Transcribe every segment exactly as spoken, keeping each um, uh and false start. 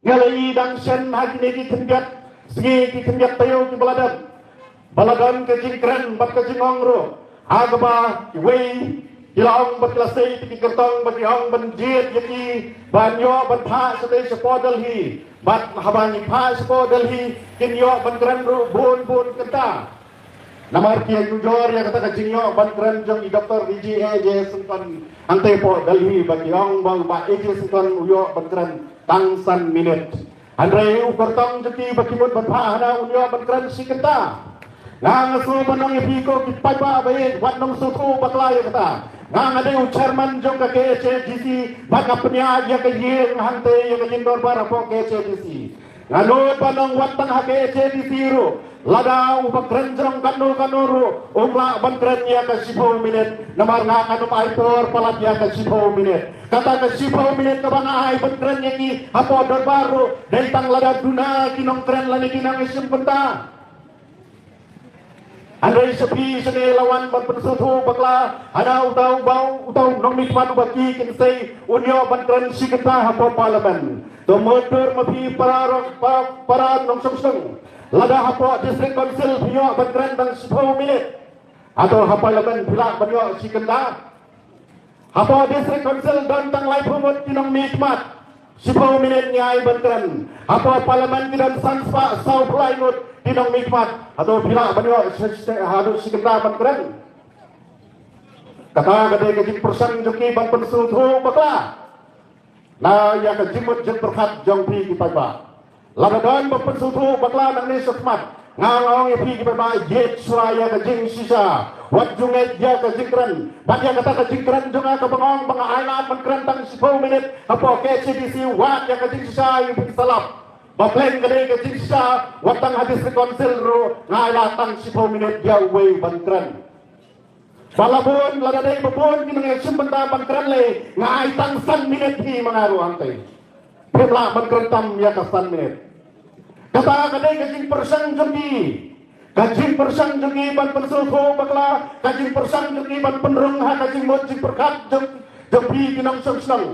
Ka la i dang shen ha kine ki khyndiat sngi ki khyndiat taïew kiba la dep, ba la don ka jingkren bad ka jingong ruh ha kaba kiwei ki la ong bad ki la sei ïa ki kyrtong ba ki ong ban jied ïa ki ban ïoh ban phah shatei shapoh Delhi. Bad haba ngi phah shapoh Delhi kin ïoh ban kren ruh bun bun kynta. Namar ki ïa nujor ïa kata ka jingïoh ban kren jong i Doctor A J Syngkon hangtei hapoh Delhi ba ki ong ba u Bah A J Syngkon u ïoh ban kren tang san minit. Hynrei u kyrtong jong ki ba ki mut ban phah hana un ïoh ban kren shi kynta. Nga nga sngewbha ban ong ïa phi ko ki paidbah ba ïeit, wat nym sngewthuh bakla ïa kata. Nga nga dei u chairman jong ka K H A D C bad nga pynïaid ïa ka ïing hangtei ïa ka ïing dorbar hapoh K H A D C. Nga nud ban ong wat tang ha K H A D C ruh, lada uba kren jrong katno katno ruh um lah ban kren ïa ka shiphew minit. Namar nga ngan ym ai por palat ïa ka shiphew minit. Kata ka shiphew minit kaba nga ai ban kren ïa ki hapoh dorbar ruh dei tang lada duna ki nongkren lane ki nongïashim bynta. Hynrei sha phi shane la wan ban pynsngewthuh bakla hana uta uba uta u nongmihkhmat uba ki kynthei un ïoh ban kren shi kynta hapoh Parliament. To mutdur ma phi para rong para, para nongshong shnong. Lada hapoh District Council phi ïoh ban kren tang shiphew minit, hato ha Parliament phi lah ban ïoh shi kynta? Hapoh District Council don tang laiphew ngut ki nongmihkhmat. Shiphew minit ngi ai ban kren. Hapoh Parliament ki don san spah saw phew lai ngut ki nongmihkhmat. Hato phi lah ban ïoh shi, shi, haduh shi kynta ban kren? Kata ka dei ka jingpyrshang jong ki ban pynsngewthuh bakla na ïa ka jingmut jingpyrkhat jong phi ki paidbah. Lada don ba pynsngewthuh bakla nangne shakhmat, nga nga ong ïa phi ki paidbah, ïeit shuwa ïa ka jingshisha. Wat ju ngeit ïa ka jingkren. Bad ïa kata ka jingkren jong nga kaba nga ong ba nga ai lad ban kren tang shiphew minit hapoh K H A D C, wat ïa ka jingshisha ïa phi sa lap. Ba pleng ka dei ka jingshisha, wat tang ha District Council ruh nga ai lad tang shiphew minit ïa uwei ban kren. Ba la bun, lada dei ba bun ki nongïashim bynta ban kren lei, nga ai tang san minit hi ma nga ruh hangtei. Phim lah ban kren tam ïa ka san minit. Kata ka dei ka jingpyrshang jong ki. Ka jingpyrshang jong ki ban pynsngewthuh bakla, ka jingpyrshang jong ki ban pynrung ha ka jingmut jingpyrkhat jong, jong phi ki nongshong shnong.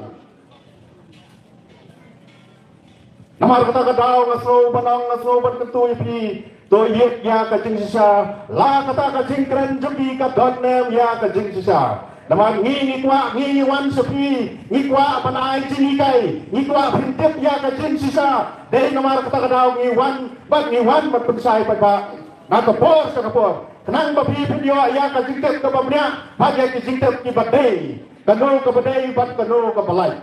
Namar kata ka daw nga sngew ban ong, nga sngew ban kyntu ïa phi. To ïeit ïa ka jingshisha, la kata ka jingkren jong phi ka don ne em ïa ka jingshisha. Namar ngi ngi kwah, ngi ngi wan sha phi, ngi kwah ban ai jinghikai, ngi kwah phin tip ïa ka jingshisha. Dei namar kata ka daw ngi wan, bad ngi wan ban pynshai paidbah na ka por sha ka por, khnang ba phi phin ïoh ïa ka jingtip kaba bniah bad ïa ki jingtip kiba dei, kano kaba dei bad kano kaba lait.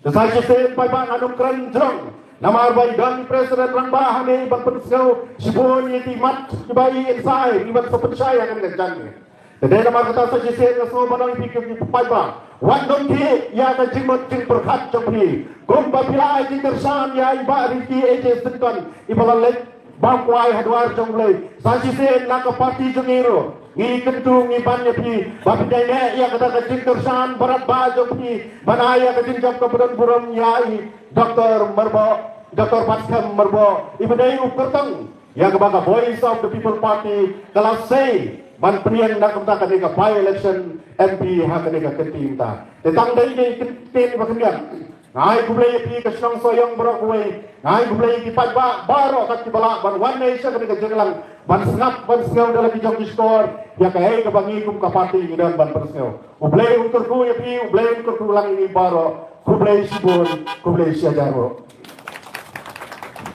Te sa shisien paidbah ngan ym kren jrong namar ba i don i President rangbah hangne ban pynsngew shibun ïa ki mat kiba i inside, i ban sa pynshai ha kane ka janmiet. Te dei namar kata sa shisien nga sngew ban ong ïa phi ki paidbah, wat nym thied ïa ka jingmut jingpyrkhat jong phi. Kumba phi la ai jingkyrshan ïa i Bah Ricky A J Syngkon iba la leit bam kwai ha dwar jong U Blei, sa shisien na ka party jong ngi ruh ngi kyntu ngi ban ïa phi ba phin ïaineh ïa kata ka jingkyrshan baroh ba jong phi ban ai ïa ka jingjop kaba don burom ïa i Doctor Myrboh, Doctor Batskhem Myrboh, iba dei u kyrtong ïa kaba ka Voice of the People Party ka la sei ban pynïeng na ka bynta kane ka by-election M P ha kane ka kynti mynta. Te tang dei dei kynti ba khyndiat. Nga ai khublei ïa phi ka shnong Sohiong baroh kawei. Nga ai khublei ïa ki paidbah baroh kat kiba lah ban wan ne sha kane ka jingïalang ban sngap ban sngew da la ki jong ki shkor ïa kaei kaba ngi kum ka party ngi don ban pynsngew. U Blei un kyrkhu ïa phi, U Blei un kyrkhu lang ïa ngi baroh. Khublei shibun, khublei shihajar baroh.